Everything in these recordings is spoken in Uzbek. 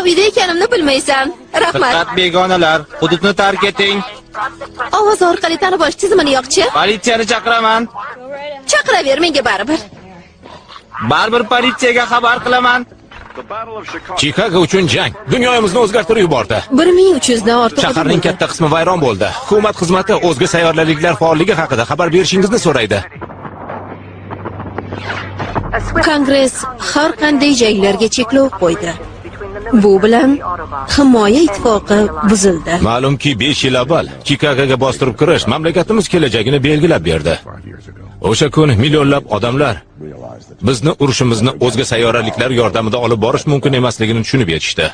uyda ekanimni bilmaysan. Rahmat. Diqqat begonalar, hududni tark eting. Ovoz orqali tanib olish tizimini yoqchi. Politsiyani chaqiraman. Chaqiraver, menga baribir. Baribir politsiyaga xabar qilaman. Chikago uchun jang dunyomizni o'zgartirib yubordi. 1300 dan ortiq odam Shaharning o'ldi. katta qismi vayron bo'ldi. Hukumat xizmati o'zga sayyoraliklar faolligi haqida xabar berishingizni so'raydi. Kongress har qanday janglarga cheklov qo'ydi. Bu bilan himoya ittifoqi buzildi. Ma'lumki, 5 yil avval Chikagoga bostirib kirish mamlakatimiz kelajagini belgilab berdi. O'sha kun millionlab odamlar bizni urushimizni o'zga sayyoraliklar yordamida olib borish mumkin emasligini tushunib yetishdi.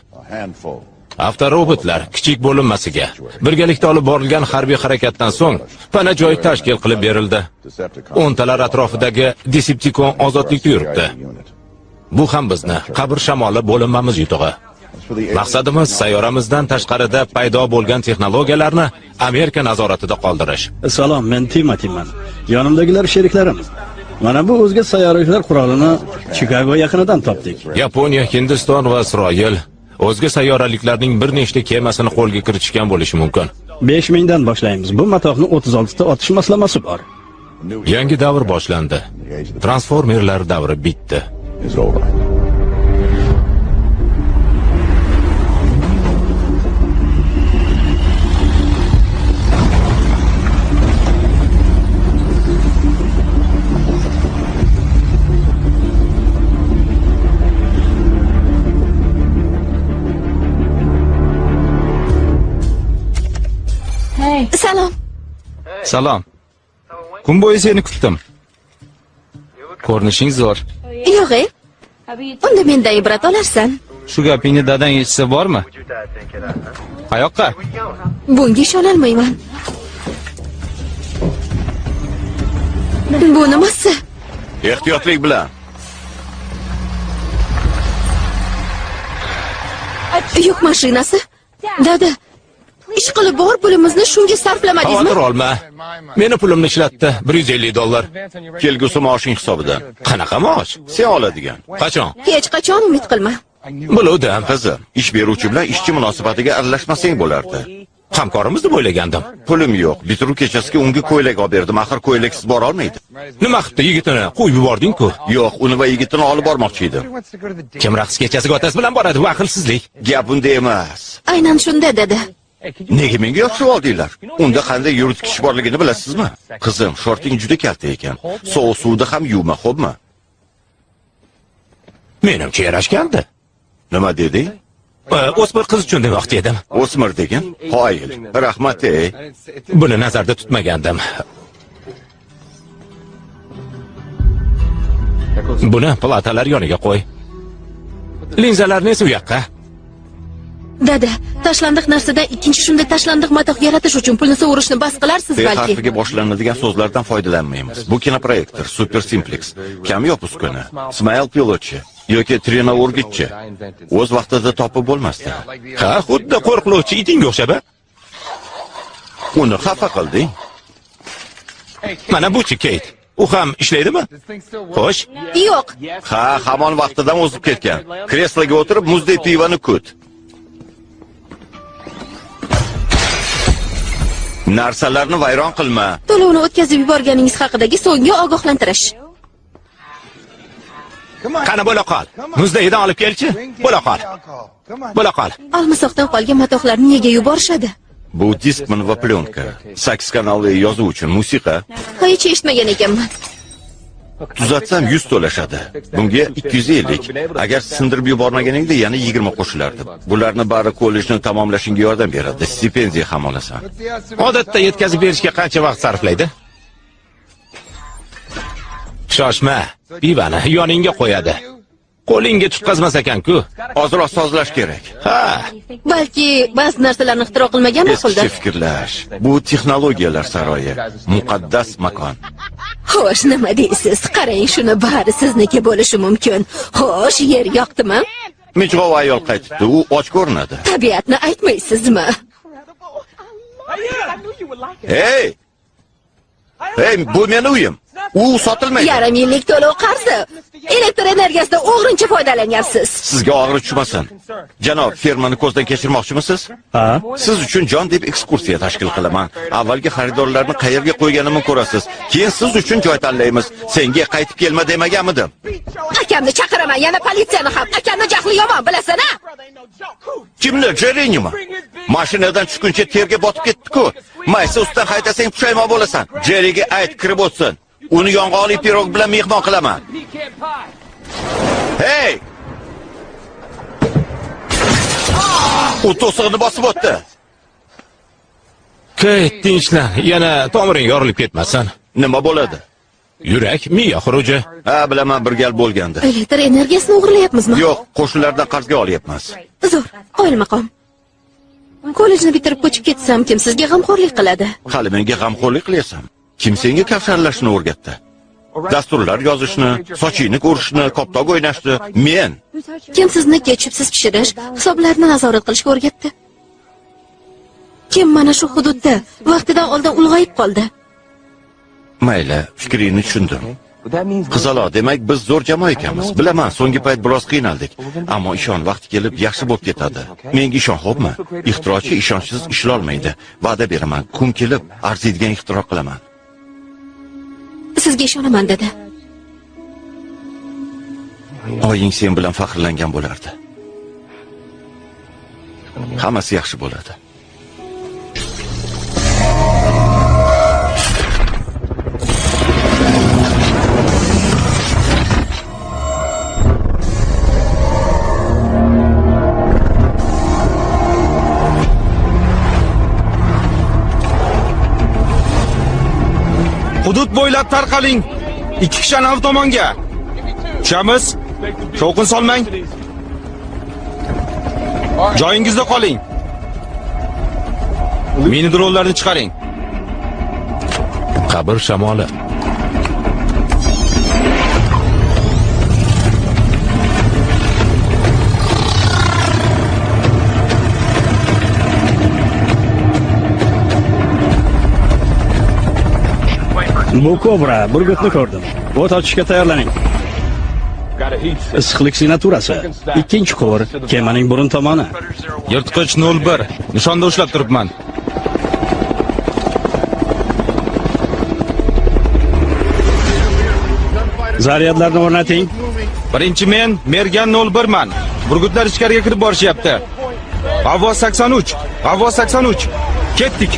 Avtorobotlar kichik bo'linmasiga birgalikda olib borilgan harbiy harakatdan so'ng pana joy tashkil qilib berildi. O'ntalar atrofidagi Decepticon ozodlikda yuribdi. Bu ham bizni qabr shamoli bo'linmamiz yutug'i. Maqsadimiz sayyoramizdan tashqarida paydo bo'lgan texnologiyalarni Amerika nazoratida qoldirish. Salom, men Timatiman. Yonimdagilar sheriklarim. Mana bu o'zga sayyoraliklar qurolini Chikago yaqinidan topdik. Yaponiya, Hindiston va Isroil o'zga sayyoraliklarning bir nechta kemasini qo'lga kiritishgan bo'lishi mumkin. 5000 dan boshlaymiz. Bu matohni 36 ta otish moslamasi bor. Yangi davr boshlandi. Transformerlar davri bitdi. Salom. Salom. Kun bo'yi seni kutdim. Ko'rinishing zo'r. Yo'q, e? Unda mendan ibrat olarsan. Shu gapingni dadang eshitsa bormi? Qayoqqa? Bunga ishonolmayman. Bu nimasi? Ehtiyotlik bilan. Yuk mashinasi? Dada, ish qilib bor pulimizni shunga sarflamadingizmi? Xavotir olma. Meni pulimni ishlatdi. 150 dollar. Kelgusi maoshing hisobidan. Qanaqa maosh? Sen oladigan. Qachon? Hech qachon umid qilma. Biluvdim. Qizim, ish beruvchi bilan ishchi munosabatiga aralashmasang bo'lardi. Hamkorimiz deb o'ylagandim. Pulim yo'q. Bitiruv kechasiga unga ko'ylak olib berdim. Axir ko'ylaksiz bora olmaydi. Nima qilibdi yigitini? Qo'yib yubording-ku. Yo'q, uni va yigitini olib bormoqchi edim. Kim raqs kechasiga otasi bilan boradi? Bu aqlsizlik. Gap unda emas. Aynan shunda, dada. Nega menga yopishib oldinglar? Unda qanday yuritkich borligini bilasizmi? Qizim, shorting juda kalta ekan. Sovuq suvda ham yuvma, xo'pmi? Menimcha yarashgandi. Nima deding? O'smir qiz uchun demoqchi edim. O'smir degin? Qoyil. Rahmat, ey. Buni nazarda tutmagandim. Buni platalar yoniga qo'y. Linzalarni esa u yoqqa. Dada, tashlandiq narsadan ikkinchi shunday tashlandiq matoh yaratish uchun pulni sovurishni bas qilarsiz T balki. harfiga boshlanadigan so'zlardan foydalanmaymiz. Bu kinoproyektor, Super Simplex, kamyob uskuna, Smile pilotchi yoki Trina o'rgitchi o'z vaqtida topib bo'lmasdi. Ha, xuddi qo'rqlovchi itingga o'xshab. a? Uni xafa qilding. Mana buchi Keyt. U ham ishlaydimi? Xo'sh, Yo'q. Ha, hamon vaqtidan o'zib ketgan. Kresloga o'tirib muzdek pivani kut. Narsalarni vayron qilma. To'lovni o'tkazib yuborganingiz haqidagi so'nggi ogohlantirish. qani bo'la qol. Muzdagidan olib kelchi. Bo'la qol. Bo'la qol. Olmisoqdan qolgan matohlarni nega yuborishadi? Bu diskman va plyonka. 8 kanalli yozuv uchun musiqa. Hech eshitmagan ekanman. Tuzatsam 100 to'lashadi. Bunga 250. Agar sindirib yubormaganingda yana 20 qo'shilardi. Bularni bari kollejni tamomlashingga yordam beradi. Stipendiya ham olasan. Odatda yetkazib berishga qancha vaqt sarflaydi? Shoshma, pivani yoningga qo'yadi. Qo'lingga tutqazmas ekan-ku. Ozroq sozlash kerak. Ha, Balki ba'zi narsalarni ixtiro qilmagan Eskicha ma'quldir. fikrlash. Bu texnologiyalar saroyi, muqaddas makon. Xo'sh, nima deysiz? Qarang, shuni bari sizniki bo'lishi mumkin. Xo'sh, yer yoqdimi? Mijg'ov ayol qaytibdi. U och ko'rinadi. Tabiatni aytmaysizmi? Hey! Hey, bu meni uyim. U sotilmaydi. Yarim yillik to'lov qarzi. Elektr energiyasidan o'g'rincha foydalanyapsiz. Sizga og'ir tushmasin. Janob, fermani ko'zdan kechirmoqchimisiz? Ha? Siz uchun jon deb ekskursiya tashkil qilaman. Avvalgi xaridorlarni qayerga qo'yganimni ko'rasiz. Keyin siz uchun joy tanlaymiz. Senga qaytib kelma demaganmidim? Akamni chaqiraman, yana politsiyani ham. Akamni jahli yomon, bilasan-a? Kimni? Jerry'nimi? Mashinadan tushguncha terga botib ketdi-ku. Maysa ustidan haydasang pushaymon bo'lasan. Jerryga ayt, kirib o'tsin. Uni yong'oqli pirog bilan mehmon qilaman. Hey! U to'sig'ini bosib o'tdi. Keyt, tinchlan, yana tomiring yorilib ketmasin. Nima bo'ladi? Yurak, miya xuruji. Ha, bilaman, bir gal bo'lgandi. Elektr energiyasini o'g'irlayapmizmi? Yo'q, qo'shnilardan qarzga olyapmiz. Zo'r, qoyil maqom. Kollejni bitirib ko'chib ketsam, kim sizga g'amxo'rlik qiladi? Hali menga g'amxo'rlik qilyapsan. Kim senga kavsharlashni o'rgatdi? Dasturlar yozishni, sochingni ko'rishni, koptok o'ynashni men. Kim sizni ketchupsiz pishirish, hisoblarni nazorat qilishga o'rgatdi? Kim mana shu hududda vaqtidan oldin ulg'ayib qoldi? Mayli, fikringni tushundim. Qizaloq, demak biz zo'r jamoa ekanmiz. Bilaman, so'nggi payt biroz qiynaldik. Ammo ishon, vaqti kelib yaxshi bo'lib ketadi. Menga ishon, xo'pmi? Ixtirochi ishonchsiz ishlolmaydi. Va'da beraman, kun kelib arziydigan ixtiro qilaman. Sizga ishonaman, dada. Oying sen bilan faxrlangan bo'lardi. Hammasi yaxshi bo'ladi. Hudud bo'ylab tarqaling. 2 kishi anavi tomonga. Tushamiz. Shovqin solmang. Joyingizda qoling. Mini dronlarni chiqaring. Qabr shamoli. Bu Kobra, burgutni ko'rdim. O't ochishga tayyorlaning. Issiqlik signaturasi. Ikkinchi quvur, kemaning burun tomoni. Yirtqich 01. Nishonda ushlab turibman. Zaryadlarni o'rnating. Birinchi men Mergan 01 man. Burgutlar ichkariga kirib borishyapti. G'avvos 83, G'avvos 83. Ketdik.